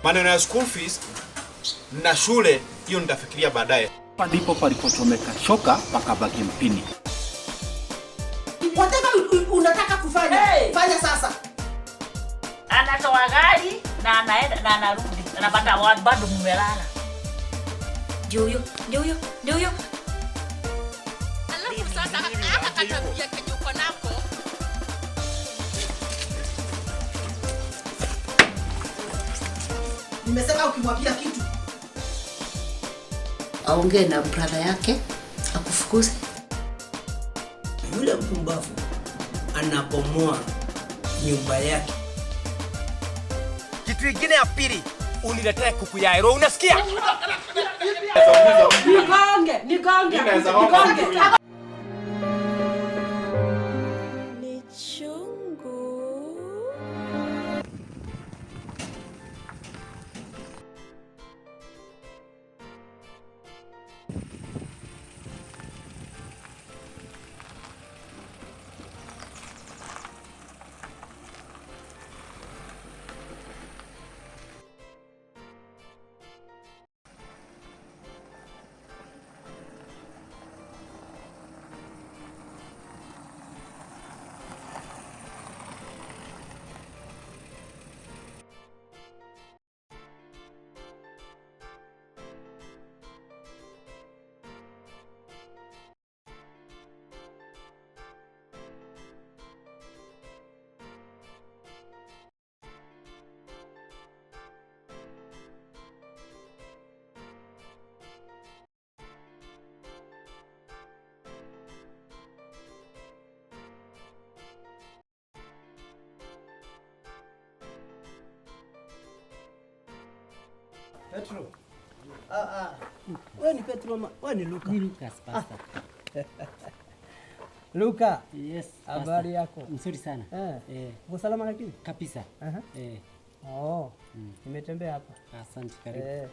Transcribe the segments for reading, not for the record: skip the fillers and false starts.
Maneno ya school fees na shule hiyo nitafikiria baadaye. Hapa ndipo palipochomeka shoka pakabaki mpini. Whatever unataka kufanya, Hey! fanya sasa. Anatoa gari na anaenda na anarudi, anapata bado mmelala. Ndio huyo, ndio huyo, ndio huyo. Alafu sasa haka katabia kenye uko nako. Nimesema ukimwambia kitu Aongee na brother yake akufukuze. Yule mpumbavu anabomoa nyumba yake. Kitu ingine ya pili, uniletee kuku ya ero, unasikia? Nigonge, nigonge, nigonge. Ni chungu. Petro. Ah, ah. Wewe ni Petro ama wewe ni Luka? Ni Lucas, pastor. Luka. Yes, pastor. Habari yako? Mzuri sana. Eh. Eh, Uko salama lakini? kabisa. Aha. Eh, Oh. Nimetembea hapa. asante, karibu. Eh.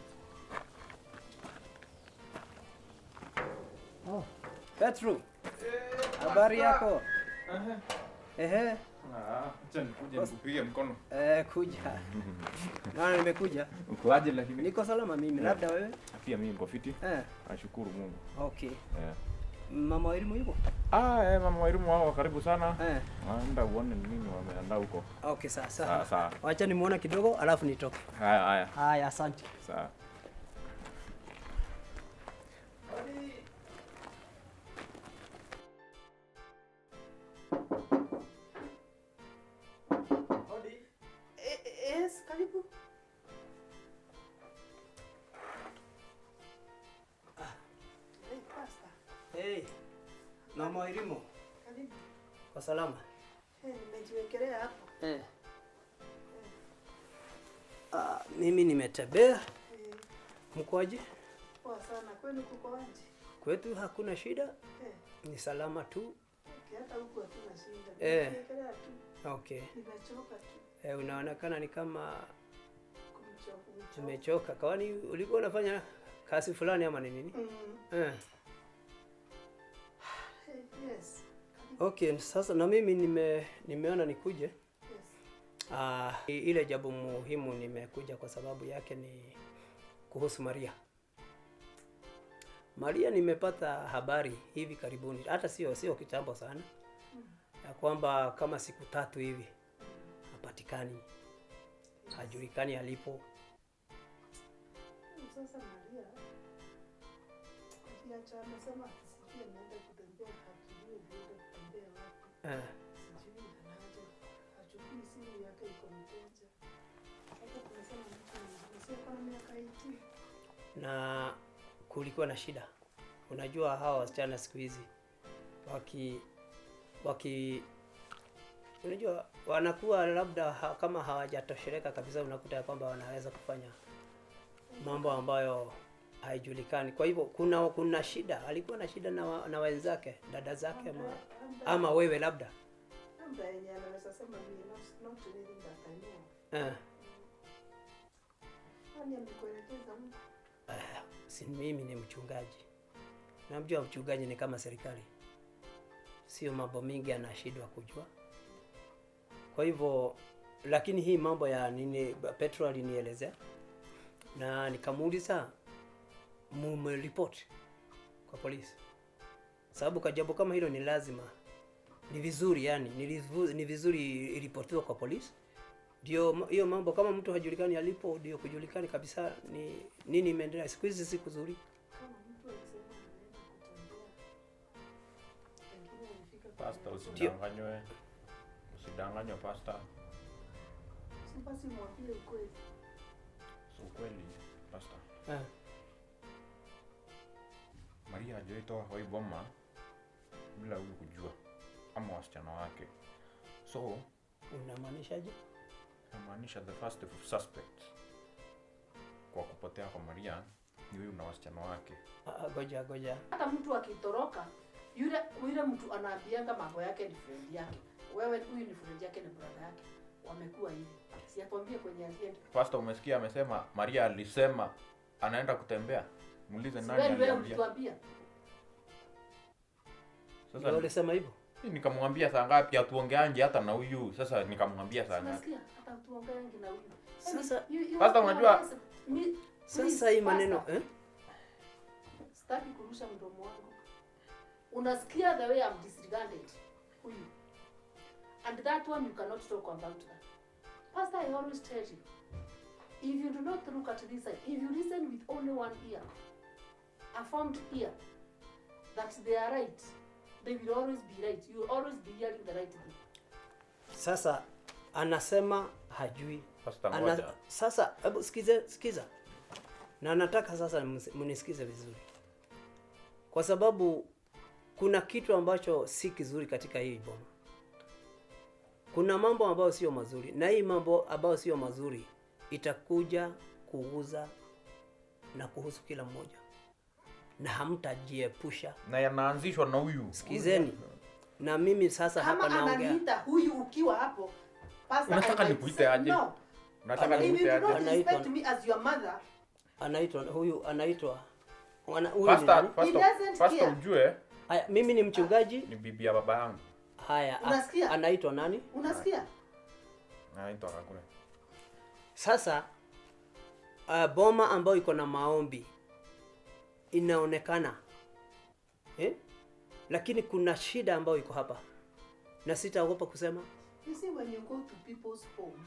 Oh. Petro. Habari yako? Ehe. Acha nikuje nikupige mkono. Eh, kuja. Maana nimekuja. Ukoaje lakini? Niko salama mimi, labda wewe? Pia mimi niko fiti. Eh. Nashukuru Mungu. Okay. Eh. Mama wa elimu yuko? Ah, mama wa elimu wao karibu sana. Eh. Enda uone ni nini wameandaa huko. Okay, sawa Sawa sawa. sawa. Wacha nimuone kidogo alafu nitoke. Haya haya. Haya, asante. Sawa. Yes, karibu. Hey, pastor. Hey. Mama wa elimu, Karibu. kwa salama? Hey, nimejiwekelea hapo. Eh. Ah, mimi nimetembea. Mkoaje? Poa sana. Kwenu kuko aje? Kwetu hakuna shida, Eh, ni salama tu. okay, hata huku hatuna shida. Eh. Nimejiwekelea tu. Okay. Nimechoka tu. Eh, unaonekana ni kama Kumchoka, kumchoka. umechoka. Kwani ulikuwa unafanya kazi fulani ama ni nini? Mm. Eh. Hey, yes. Karibu. Okay, sasa na mimi nimeona nikuje. Yes. Ah, ile jambo muhimu nimekuja kwa sababu yake ni kuhusu Maria. Maria nimepata habari hivi karibuni, hata sio kitambo sana, ya kwamba kama siku 3 hivi hapatikani, hajulikani alipo. Sasa Maria aliacha, amesema sijui ameenda kutembea, hatujui ameenda kutembea wapi. Eh, Sijui anaja, hachukui simu yake, iko mteja. Sasa tumesema mtu mzima, si ako na miaka 18. Na kulikuwa na shida. Unajua hawa wasichana siku hizi waki unajua wanakuwa labda kama hawajatosheleka kabisa, unakuta ya kwamba wanaweza kufanya mambo ambayo haijulikani. Kwa hivyo kuna shida, alikuwa na shida na wenzake, dada zake ama wewe labda. Labda yenye anaweza sema mimi, not anything that I know. Eh, Nani amekuelekeza huko? Si mimi ni mchungaji. Namjua mchungaji ni kama serikali, sio mambo mingi anashindwa kujua. Kwa hivyo, lakini hii mambo ya nini Petro alinielezea Na nikamuuliza mumeripoti kwa polisi, sababu kwa jambo kama hilo ni lazima, ni vizuri yani, ni vizuri iripotiwe kwa polisi. Ndio hiyo mambo kama mtu hajulikani alipo, ndio kujulikani kabisa ni nini imeendelea. Siku hizi si kuzuri. Kama mtu alisema anaenda kutembea, pengine alifika kwa Pastor, nyumba. usidanganywe. Usidanganywe pastor. Si basi mwambie ukweli. Si ukweli pastor. Ah. Maria hajawahi toka kwa hii boma bila huyu kujua ama wasichana wake. So Unamaanishaje? namaanisha the first suspect kwa kupotea kwa Maria ni huyu na wasichana wake. Ah, goja goja. Hata mtu akitoroka, yule mtu anaambianga mambo yake ni friend yake. Wewe huyu ni friend yake na brother yake. Wamekuwa hivi. Si akwambie kwenye alienda. Pastor, umesikia amesema Maria alisema anaenda kutembea. Muulize Si nani wewe aliambia. ulituambia. Sasa Wewe ulisema hivyo? Mimi nikamwambia saa ngapi atuongeanje hata na huyu. Sasa nikamwambia saa ngapi. Unasikia? Hata tuongeange na huyu. Sasa Pastor, unajua sasa hii maneno eh? Sitaki kurusha mdomo wangu. Unasikia the way I'm disregarded. Huyu. And that one you cannot talk about that. Pastor, I always tell you, if you do not look at this side, if you listen with only one ear, a formed ear, that they are right, they will always be right. You will always be hearing the right thing. Sasa anasema hajui. Pastor, ngoja. Sasa hebu sikiza. Na nataka sasa mnisikize vizuri. Kwa sababu kuna kitu ambacho si kizuri katika hii boma. Kuna mambo ambayo sio mazuri, na hii mambo ambayo sio mazuri itakuja kuuza na kuhusu kila mmoja, na hamtajiepusha. Na yanaanzishwa na huyu. Sikizeni. Na mimi sasa Kama hapa naongea. ananiita huyu ukiwa hapo, Pastor, Unataka I might nikuite say aje? No. Unataka If you nikuite do aje? not Anaitwa- respect me as your mother, Anaitwa huyu anaitwa huyu ni Pastor, nani? pastor, He doesn't pastor care. ujue Haya, mimi ni mchungaji. ni bibi ya baba yangu. Haya, Unasikia? anaitwa nani? Unasikia? Anaitwa Kakule. Sasa boma ambayo iko na maombi inaonekana Lakini kuna shida ambayo iko hapa na sitaogopa kusema. You see, when you go to people's home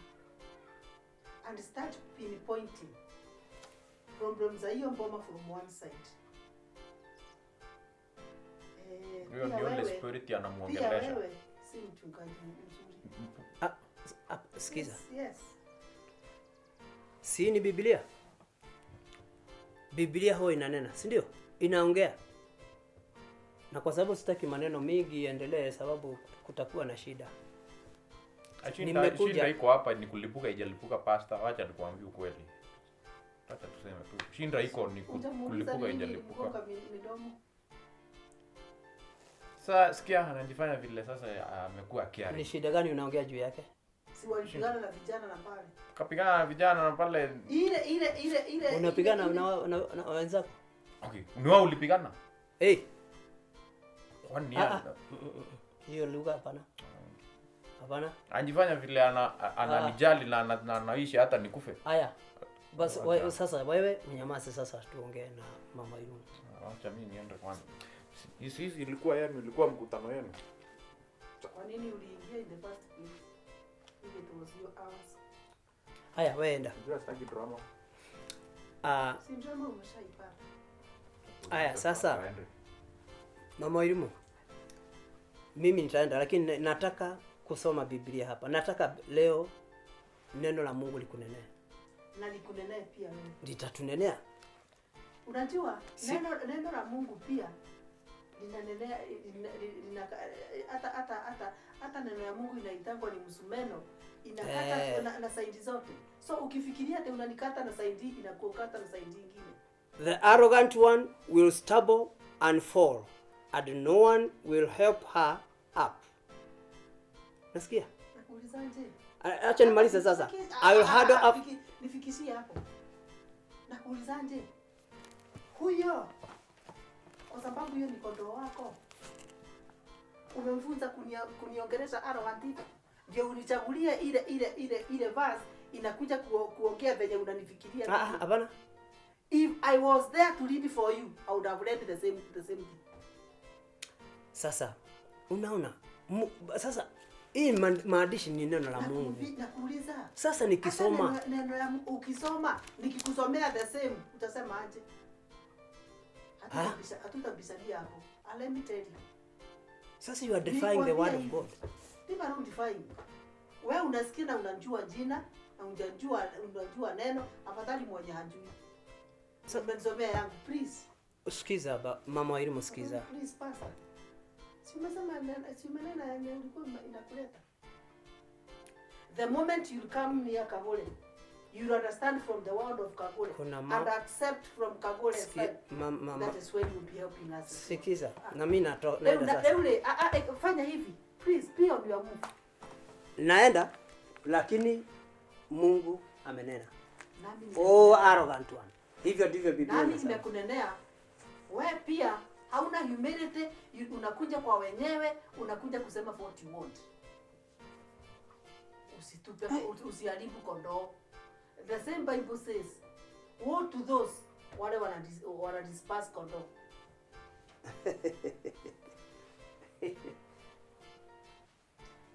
and start pinpointing problems za hiyo boma from one side. Huyo Pia ndio ile wewe- spirit pia anamuongelesha. wewe si mchungaji mzuri. Sikiza. Yes, yes. Si ni Biblia? Biblia huwa inanena, si ndio? Inaongea. Na kwa sababu sitaki maneno mingi iendelee, sababu kutakuwa na shida. Shinda iko hapa ni kulipuka, haijalipuka pastor, wacha nikuambie ukweli. Acha tuseme tu. Shinda iko ni Utamuuliza kulipuka, nini haijalipuka. iligonga midomo? Sasa sikia anajifanya vile sasa amekuwa kiari. Ni shida gani unaongea juu yake? Si walipigana na vijana na pale. Kapigana na vijana na pale. Ile ile ile ile Unapigana na wenzako? Okay, ni wao ulipigana? Eh. Kwani hiyo lugha hapana. Hapana. Anajifanya vile ananijali na anaishi hata nikufe. Haya. Bas sasa wewe unyamaze sasa tuongee na mama Irungu. Acha mimi niende kwanza. Hizi ilikuwa yenu, ilikuwa mkutano yenu. Kwa nini uliingia in the first place? If it was your hours. Haya, wewe enda. Unajua sitaki drama. Si drama umeshaipata. Haya, sasa Mama Irungu, mimi nitaenda lakini nataka kusoma Biblia hapa. Nataka leo neno la Mungu likunenee. Na likunenee pia wewe. Litatunenea. Unajua neno la Mungu pia linanenea, hata neno ya Mungu inaitangwa ni msumeno, inakata na saidi zote. So ukifikiria ati unanikata na saidi inakukata na saidi nyingine. The arrogant one will stumble and fall, and no one will help her up. Nasikia? Nakuulizaje? Acha nimalize sasa. I will huddle up. Nifikishie hapo. Nakuulizaje? Huyo kwa sababu hiyo ni kondoo wako. Umemfunza kuniongelesha arrogant. Ndio unichagulie ile verse Inakuja kuongea venye unanifikiria. Ah, ah, hapana. If I was there to read for you, I would have read the same thing. Sasa unaona sasa hii maandishi ni neno la Mungu. Nakuuliza. Sasa nikisoma Hata neno la Mungu ukisoma, nikikusomea the same, utasema aje? Hatutabishania hapo. Ah, let me tell you. Sasa you are defying the word of God. Leave alone defying. Wewe unasikia na unajua jina na unajua neno, afadhali mwenye hajui. So, umenisomea yangu, please. Sikiza mama Wairimu, sikiza. Please, pastor. Si umesema si umenena yenye ulikuwa inakuleta. The moment you come near Kagole, you understand from the word of Kagole Kuna and accept from Kagole side. That is when you'll be helping us. Sikiza, na mimi naenda sasa. Leule, fanya hivi. Please be on your move. Naenda lakini Mungu amenena. Nami Oh, arrogant one. Hivyo ndivyo Biblia Nami inasema. nimekunenea. Wewe pia hauna humility, unakuja kwa wenyewe, unakuja kusema what you want. Usitupe, usiharibu kondoo. The same Bible says, woe to those wale wana disperse kondoo.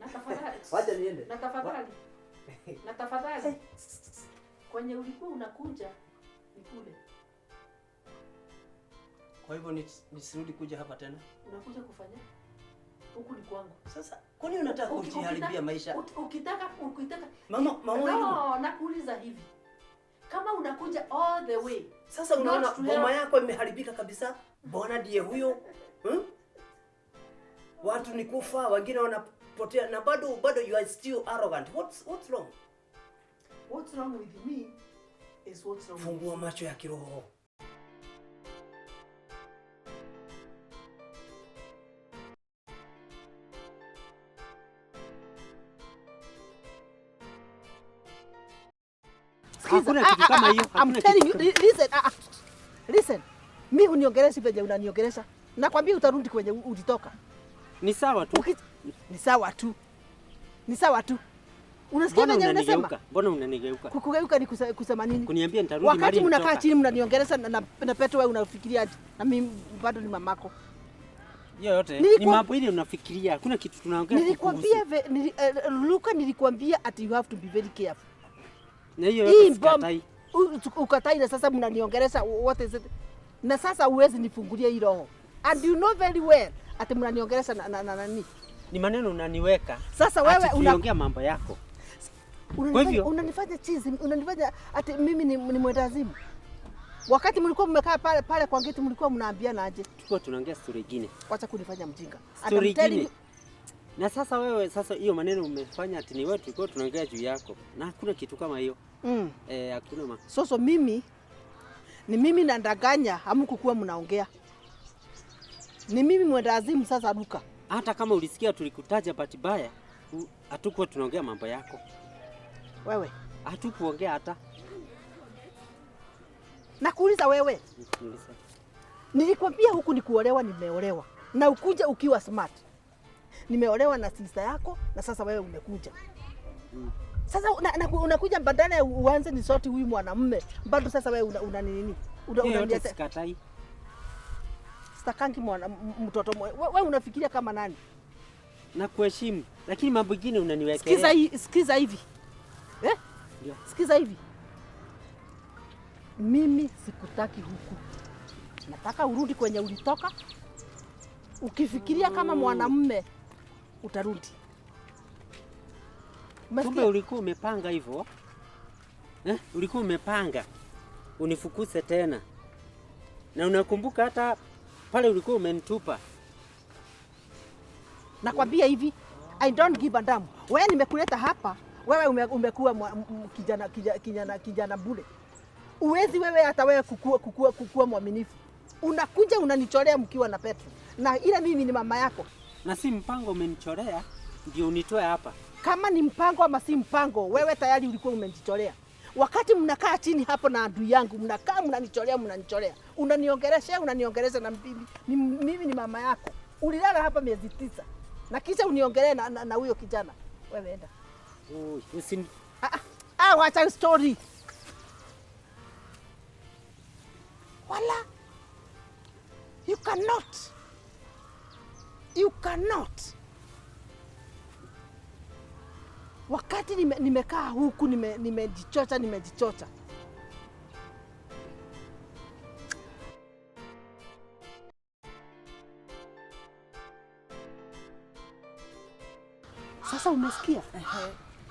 Na tafadhali. Wacha niende. Na tafadhali. Na tafadhali. Kwenye ulikuwa unakuja ni kule. Kwa hivyo nisirudi kuja hapa tena. Unakuja kufanya? Huku ni kwangu. Sasa kwa nini unataka kujiharibia maisha? Ukitaka Mama Wairimu. No, nakuuliza hivi. Kama unakuja all the way. Sasa unaona not to boma help. yako imeharibika kabisa. Bwana ndiye huyo. Watu ni kufa, wengine wanapotea na bado you are still arrogant. What's wrong? What's wrong with me is what's wrong with Fungua macho ya kiroho. Hakuna kitu kama hiyo. I'm Hakuna telling kitu you, listen, listen. Mi huniongelesha venye unaniongelesha. Nakwambia utarudi kwenye ulitoka. Ni sawa tu. Ni sawa tu. Ni sawa tu. Unasikia Mbona venye unasema? unanigeuka? Mbona unanigeuka? Kukugeuka ni kusema nini? Kuniambia nitarudi Wakati mahali mnakaa nilitoka. chini mnaniongelesha na Petro, wewe unafikiria aje? Na mimi bado ni mamako. Hiyo yote ni mambo ile unafikiria. Hakuna kitu tunaongea Nilikwambia kukuhusu. Luka, nilikwambia ati you have to be very careful. Na hiyo Hii yote sikatai. Ukatai na sasa mnaniongelesha what is it? Na sasa huwezi nifungulia hii roho. And you know very well ati mnaniongelesha na nani? Ni maneno unaniweka. Sasa wewe Ati tuliongea mambo yako. Hivyo- unanifanya chizi, unanifanya ati mimi ni mwendawazimu. Wakati mlikuwa mmekaa pale pale kwa geti mlikuwa mnaambiana aje? Tulikuwa tunaongea story nyingine. Wacha kunifanya mjinga. And Story I'm telling nyingine. Na sasa wewe sasa hiyo maneno umefanya ati ni wewe tulikuwa tunaongea juu yako. Na hakuna kitu kama hiyo. Eh, hakuna ma. Sasa mimi ni mimi nandanganya, hamkukuwa mnaongea. Ni mimi mwendawazimu sasa Luka. Hata kama ulisikia tulikutaja bahati mbaya, hatukuwa tunaongea mambo yako. Wewe. Hatukuongea hata. Nakuuliza wewe. Niulize. Nilikwambia huku ni kuolewa, nimeolewa. Na ukuja ukiwa smart. Nimeolewa na sister yako na sasa wewe umekuja. Sasa unakuja badala ya uanze ni sort huyu mwanamume, bado sasa wewe una nini? Hiyo yote Unaniletea- sikatai. Sitakangi mwana mtoto wewe unafikiria kama nani? Na kuheshimu, lakini mambo mengine unaniwekelea. Sikiza hivi. Eh? Ndio. Sikiza hivi. Mimi sikutaki huku. Nataka urudi kwenye ulitoka. Ukifikiria kama mwanamume utarudi. Kumbe Umesikia? ulikuwa umepanga hivyo eh? Ulikuwa umepanga unifukuse tena, na unakumbuka hata pale ulikuwa umenitupa. Nakwambia hivi, I don't give a damn. Wewe nimekuleta hapa, wewe umekuwa kijana bure. Uwezi wewe hata wewe kukua mwaminifu. Unakuja unanichorea mkiwa na Petro. Na ila mimi ni mama yako. Na si mpango umenichorea ndio unitoe hapa. Kama ni mpango ama si mpango, wewe tayari ulikuwa umenichorea. Wakati mnakaa chini hapo na adui yangu, mnakaa mnanichorea, mnanichorea. Unaniongelesha, unaniongelesha na mimi, mimi ni mama yako. Ulilala hapa miezi 9. Na kisha uniongelee na huyo kijana. Wewe enda. Ui, usin... Ah, wacha story. Wala. You cannot. You cannot. Wakati nimekaa huku nimejichocha nimejichocha. Sasa umesikia?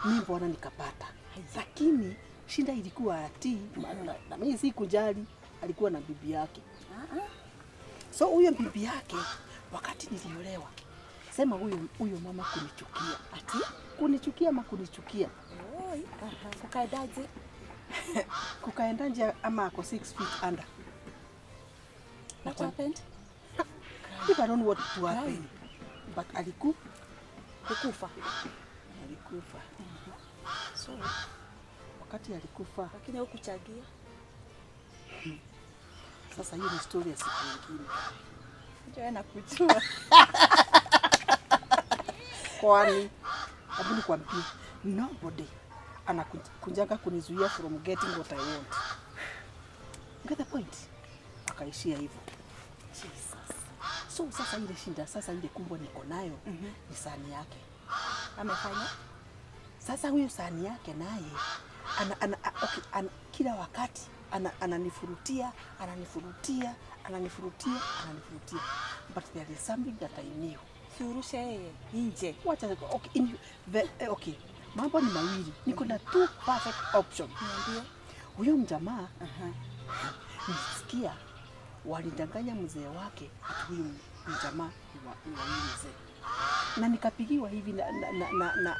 Mimi mbona nikapata. Lakini shinda ilikuwa ati na mimi sikujali, alikuwa na bibi yake. So huyo bibi yake wakati niliolewa, sema huyo mama kunichukia. Ati kunichukia ama kunichukia? Oi, kukaendaje? Kukaendaje ama ako 6 feet under. What happened? If I don't know what to happen. But alikufa. Alikufa. So wakati alikufa, lakini hukuchagia. Sasa hiyo ni story ya siku nyingine. Unajua nakujua. Kwani hebu nikwambie, nobody anakunjanga kunizuia from getting what I want. Get the point? Akaishia hivyo. Jesus. So sasa ile shinda, sasa ile kubwa niko nayo ni sahani yake. Amefanya? Sasa huyo sahani yake naye okay, kila wakati ananifurutia, ananifurutia, ananifurutia, ananifurutia. But there is something that I knew. Siurushe yeye nje. Wacha, okay, okay. Mambo ni mawili. Niko na two perfect option. Niambie. Huyo mjamaa nisikia walidanganya mzee wake ati huyu mjamaa ni wa mzee. Na nikapigiwa hivi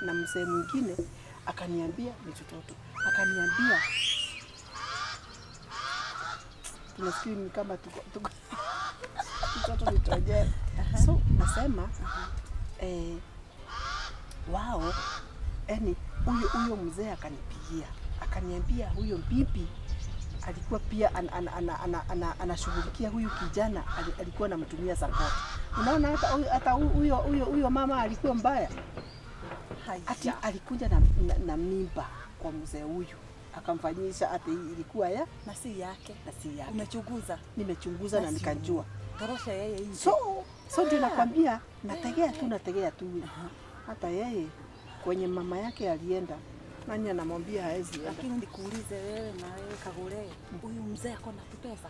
na mzee mwingine akaniambia ni mtoto. Akaniambia tunasikia ni kama tuko mtoto ni tojera. So nasema wao yani huyo mzee akanipigia akaniambia huyo bibi alikuwa pia anashughulikia huyu kijana, alikuwa anamtumia support. Unaona hata huyo mama alikuwa mbaya. Ati alikuja na mimba kwa mzee huyu akamfanyisha ati ilikuwa ya na si yake. Na si yake. Umechunguza? Nimechunguza na nikajua. Torosha yeye nje. So ndio nakwambia nategea tu. Hata yeye kwenye mama yake alienda, nani anamwambia haezi enda? Lakini nikuulize wewe na wewe Kagure, huyu mzee ako na tupesa?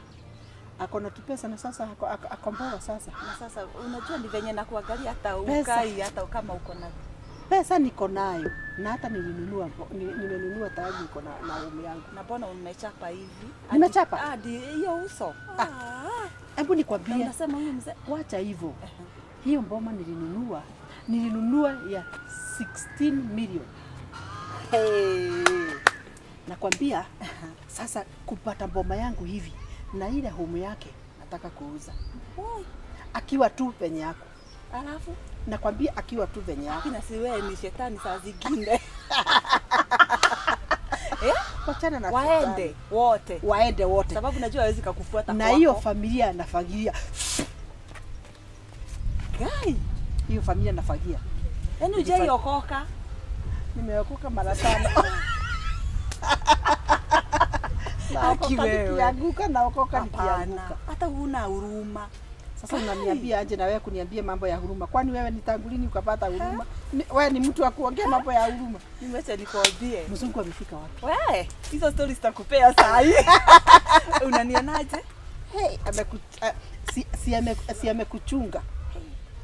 Ako na tupesa na sasa akomboa sasa. Na sasa unajua ni venye nakuangalia hata ukai hata kama uko na pesa niko nayo na hata nimenunua tayari niko na umu yangu. Na mbona umechapa hivi? Nimechapa? Hadi hiyo uso. Hebu nikwambie. Unasema huyu mzee wacha hivyo. Hiyo mboma nilinunua ya 16 million. Hey. Nakwambia sasa kupata mboma yangu hivi na ile home yake nataka kuuza. Akiwa tu penye yako. Alafu nakwambia akiwa tu venye yako. Lakini si wewe ni shetani saa zingine. Wachana na waende wote. Waende wote. Sababu najua hawezi kukufuata kwako. Na hiyo familia nafagia. Gai, hiyo familia nafagia. Yaani hujaiokoka? Nimeokoka mara tano. Naokoka nikianguka, naokoka nikianguka. Hata huna huruma. Sasa unaniambia aje na wewe kuniambia mambo ya huruma? Kwani wewe ni tangu lini ukapata huruma? Wewe ni mtu wa kuongea mambo ya huruma. Nimeacha nikwambie. Mzungu amefika wapi? Wewe, hizo stories zitakupea saa hii. Unanionaje? Hey, si amekuchunga.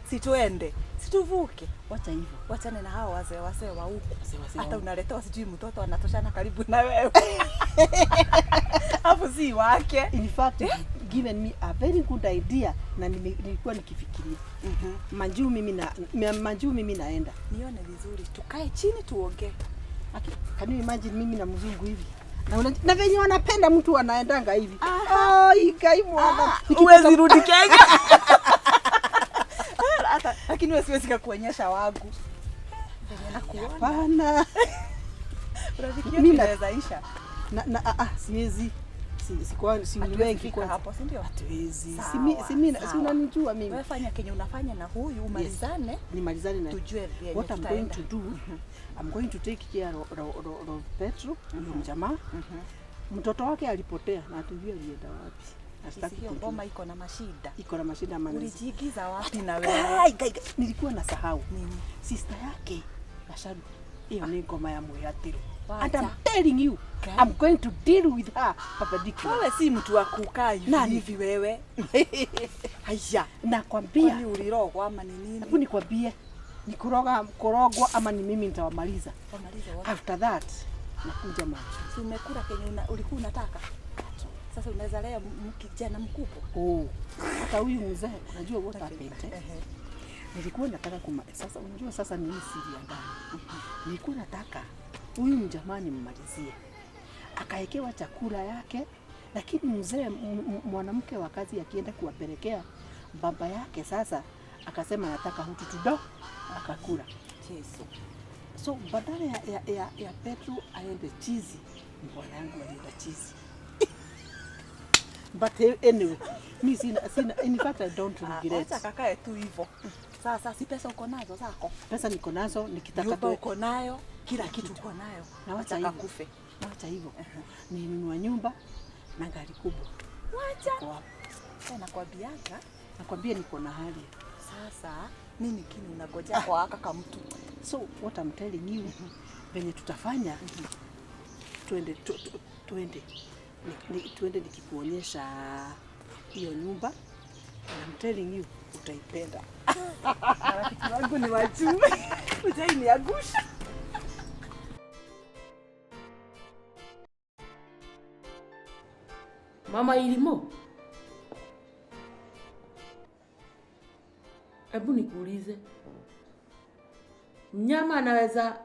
Si tuende, si tuvuke. Wacha hivyo. Wachane na hao wazee wa huku. Hata unaletewa sijui mtoto anatoshana karibu na wewe. Hapo si wake. In fact, given me a very good idea na nilikuwa nikifikiria. Manjuu mimi naenda. Nione vizuri, tukae chini tuongee. Can you imagine mimi na mzungu hivi? Na venye wanapenda mtu anaendanga hivi. Ai, kai mwana. Huwezi rudi Kenya. Hata lakini wewe siwezi kukuonyesha wangu. Venye nakuona. Hapana. Rafiki yetu inaweza isha. Na siwezi. Si ni Hatuwezi wengi fika kwanza. hapo, si ndio? Hatuwezi. Sawa, Si sawa. unanijua mimi. Wewe fanya kenye unafanya na huyu umalizane. Yes. Nimalizane na Tujue vyenye what I'm going tutaenda. to do. I'm going to take care of Petro, huyo mjamaa. Mtoto wake alipotea na hatujui alienda wapi. Na sitaki Hiyo kujua. ngoma iko na mashida. Iko na mashida manzi. Ulijiigiza wapi na wewe? Kai, kai, kai. Nilikuwa nasahau. Sister yake Gasharu. Hiyo ni ngoma ya mwatiro. And I'm telling you, I'm going to deal with her perpendicular. Wewe si mtu wa kukaa hivi Nani? hivi wewe. Haya. Nakwambia. Kwani ulirogwa ama ni nini? Hebu nikwambie, ni kuroga kurogwa ama ni mimi nitawamaliza. Wamalize wote. After that nakuja macho. Si umekula kenye ulikuwa unataka. Sasa unaweza lea kijana mkubwa. Oh, hata huyu mzee unajua what happened? Eh? Nilikuwa nataka sasa unajua sasa ni siri ya ndani. Nilikuwa nataka huyu mjamaa nimmalizie. Akaekewa chakula yake, lakini mzee mwanamke wa kazi akienda kuwapelekea baba yake sasa akasema nataka hutu tudo, akakula. Yesu. So badala ya Petro aende chizi, bwana yangu alienda chizi. But anyway, mi sina, in fact I don't regret. Wacha kakae tu hivyo. Sasa si pesa uko nazo zako? Pesa niko nazo, nikitaka Nyumba uko nayo, kila kitu uko nayo. Na wacha Wacha hivyo. kakufe. Na wacha hivyo. Nilinunua nyumba na gari kubwa. Wacha. Kwa hapo. Sasa nakwambiaga. Nakwambia niko na hali. Sasa nini kini unagojea kwa haka kamtu? So what I'm telling you, venye tutafanya tuende tuende tuende nikikuonyesha hiyo nyumba, and I'm telling you utaipenda. Marafiki wangu ni wajue. Utainiangusha. Mama Ilimo, hebu nikuulize, mnyama anaweza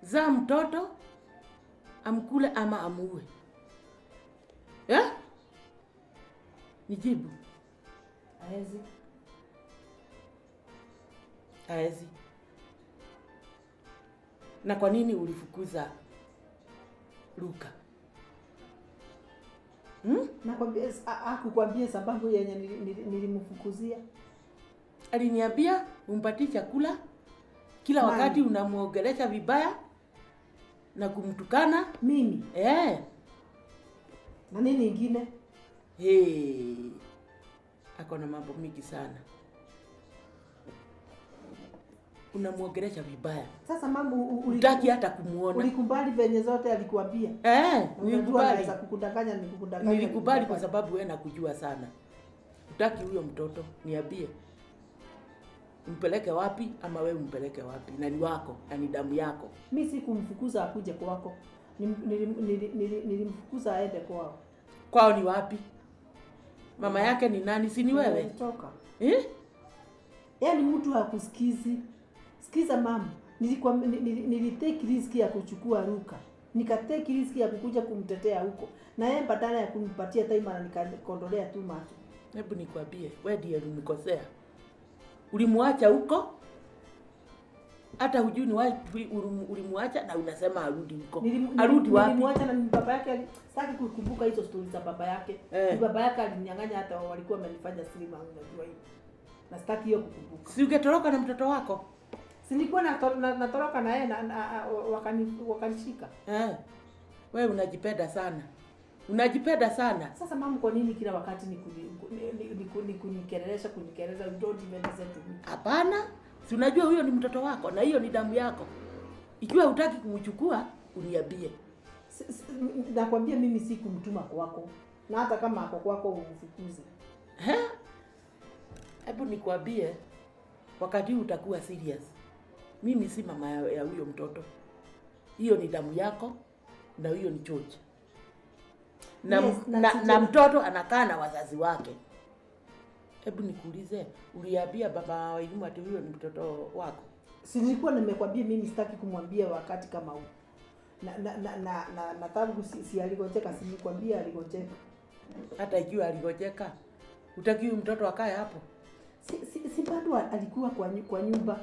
zaa mtoto amkule ama amuue? Eh? Nijibu. Haezi. Haezi. Na kwa nini ulifukuza Luka? Nakwambia, hakukwambia sababu yenye nilimfukuzia. Aliniambia umpatie chakula kila Nani? wakati unamuongelesha vibaya na kumtukana. Mimi? Eh. Na nini ingine? Hey. Ako na mambo mingi sana. Unamuongelesha vibaya. Sasa mama, Hutaki hata kumuona. Ulikubali venye zote alikuambia? Eh, Unajua nilikubali. anaweza kukudanganya, nikukudanganya. Nilikubali kwa sababu wewe nakujua sana. Hutaki huyo mtoto, niambie. Umpeleke wapi ama wewe umpeleke wapi? Na ni wako, na ni damu yako. Mimi sikumfukuza akuje kwako. Nilimfukuza aende kwao. Kwao ni wapi? Mama yake ni nani? Si ni wewe? Nilitoka. Eh? Yaani mtu hakusikizi. Sikiza mama, nilitake risk ya kuchukua Luka. Nikatake risk ya kukuja kumtetea huko. Na yeye badala ya kunipatia time ananikondolea tu macho. Hebu nikwambie, wewe ndiye ulimkosea. Ulimwacha huko? Hata hujui ni wapi ulimwacha na unasema arudi huko. Arudi wapi? Nilimwacha na baba yake sitaki kukumbuka hizo stories za baba yake. Eh. Ni baba yake alininyang'anya, hata walikuwa wamenifanya siri wangu, unajua hivyo. Na sitaki hiyo kukumbuka. Si ungetoroka na mtoto wako? Si nilikuwa natoroka na yeye na wakanishika. Eh. Wewe unajipenda sana. Unajipenda sana. Sasa mama, kwa nini kila wakati ni kunikelelesha, kunikeleza? You don't even listen to me. Hapana. Si unajua huyo ni mtoto wako na hiyo ni damu yako. Ikiwa hutaki kumchukua, uniambie. Nakwambia mimi si kumtuma kwako. Na hata kama ako kwako umfukuze. Hebu nikwambie, wakati huu utakuwa serious. Mimi si mama ya huyo mtoto. Hiyo ni damu yako na hiyo ni chochi. Na, Yes, na mtoto anakaa na wazazi wake. Hebu nikuulize, uliambia baba wa Elimu ati huyo ni mtoto wako? Si nilikuwa nimekwambia mimi sitaki kumwambia wakati kama huu. Na tangu si aligonjeka, si nilikwambia aligonjeka. Hata ikiwa aligonjeka, hutaki huyu mtoto akae hapo? Si bado alikuwa kwa nyumba,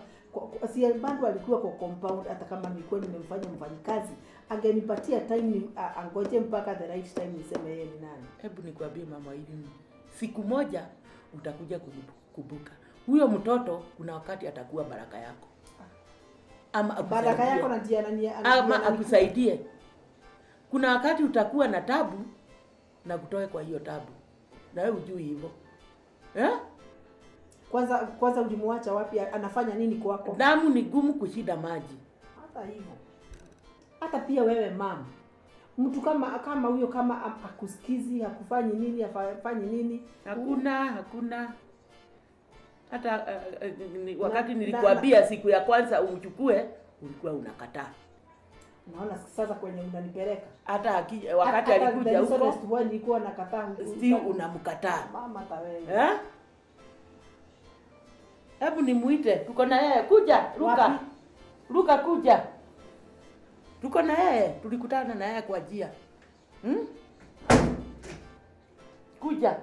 si bado alikuwa kwa compound. Hata kama nilikuwa nimemfanya mfanyikazi, Angenipatia time angoje mpaka the right time niseme yeye ni nani. Hebu nikwambie mama Irene, siku moja utakuja kukumbuka huyo mtoto. Kuna wakati atakuwa baraka yako ama Baraka akusaidie. yako na ndiye Ama akusaidie. Kuna wakati utakuwa na tabu na kutoe kwa hiyo tabu, na wewe hujui hivyo, eh? Kwanza kwanza ulimuacha wapi? Anafanya nini kwako? Damu ni gumu kushinda maji. Hata hivyo, hata pia wewe mama, mtu kama huyo kama akusikizi, hakufanyi nini, hafanyi nini, Hakuna hata wakati nilikuambia siku ya kwanza umchukue, ulikuwa unakataa. Naona sasa kwenye unanipeleka. Hata wakati Hata alikuja the huko honest one nilikuwa nakataa. Still unamkataa. Mama, hata wewe. Eh? Hebu nimuite, tuko na yeye. Kuja, Luka. Wapi? Luka kuja. Tuko na yeye, tulikutana na yeye kwa njia. Kuja.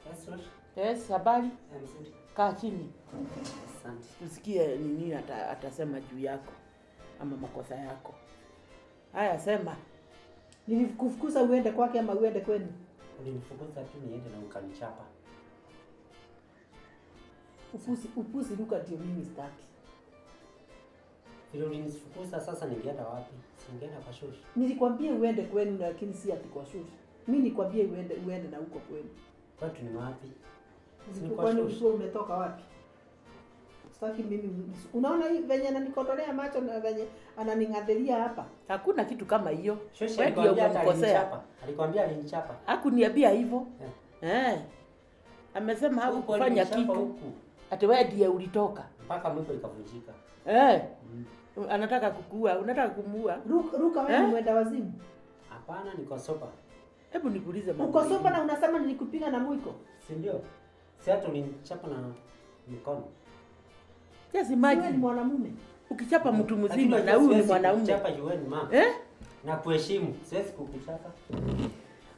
Yes, Rosh. Yes, habari? Mzuri. Kaa chini. Asante. Tusikie ni nini atasema juu yako ama makosa yako. Haya, sema. Nilikufukuza uende kwake ama uende kwenu? Ulinifukuza tu niende na ukanichapa. Upuzi, upuzi Luka ndio mimi sitaki. Vile ulinifukuza sasa ningeenda wapi? Si ningeenda kwa shosh. Nilikwambia uende kwenu lakini si ati kwa shosh. Mimi nilikwambia uende na huko kwenu. Kwetu ni wapi? Si ni kwa Kwani shosh. ulikuwa umetoka wapi? Sitaki mimi. Unaona hii venye ananikondolea macho na venye ananing'adhiria hapa. Hakuna kitu kama hiyo. Shosh Wewe ndio alikwambia hata umemkosea. alinichapa. Alikwambia alinichapa. Hakuniambia hivyo. Eh. Amesema Huku hakufanya alinichapa kitu. huku. Ati wewe ndiye ulitoka. Mpaka mwiko ikavunjika. Eh. Anataka kukuua, unataka kumuua. Ruka wewe ni mwenda wazimu. Hapana, niko sober. Hebu nikuulize mama. Uko sober na unasema nilikupiga na mwiko? Si ndio? Si hata ulinichapa na mikono. Just imagine. Wewe ni mwanamume. Ukichapa mtu Lakini mzima na unajua huyu ni siwezi mwanaume. kukuchapa juu wewe ni mama. Eh? Na kuheshimu, siwezi kukuchapa.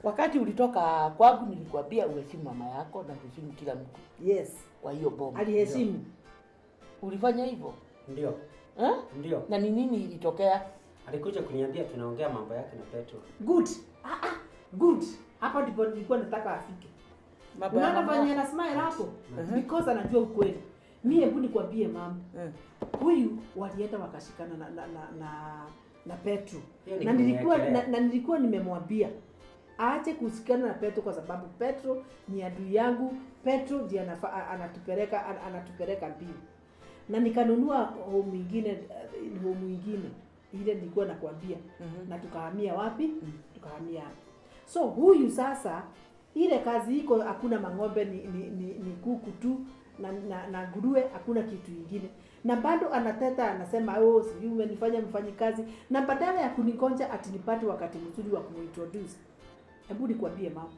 Wakati ulitoka kwangu nilikwambia uheshimu mama yako na uheshimu kila mtu. Yes. Kwa hiyo boma. Aliheshimu. Ulifanya hivyo? Ndio. Eh? Ndio. Na ni nini ilitokea? Alikuja kuniambia tunaongea mambo yake na Petro. Good. Good. Hapo ndipo nilikuwa nataka afike. Mambo ya Unaona mama venye yako? ana smile hapo? Mhm. Because anajua ukweli. Mimi hebu nikwambie mama. Huyu walienda wakashikana na Petro. Hiyo ni Na nilikuwa kumwekelea. na nilikuwa nimemwambia aache kushikana na Petro kwa sababu Petro ni adui yangu. Petro ndiye anatupeleka mbio. Na nikanunua home ingine ile nilikuwa nakwambia. Na tukahamia wapi? Tukahamia hapa. So huyu sasa ile kazi iko hakuna mang'ombe ni kuku tu na nguruwe, hakuna kitu ingine. Na bado anateta anasema oh, sijui umenifanya mfanyikazi, na badala ya kunigonja ati nipate wakati mzuri wa kumuintroduce. Hebu nikwambie mama,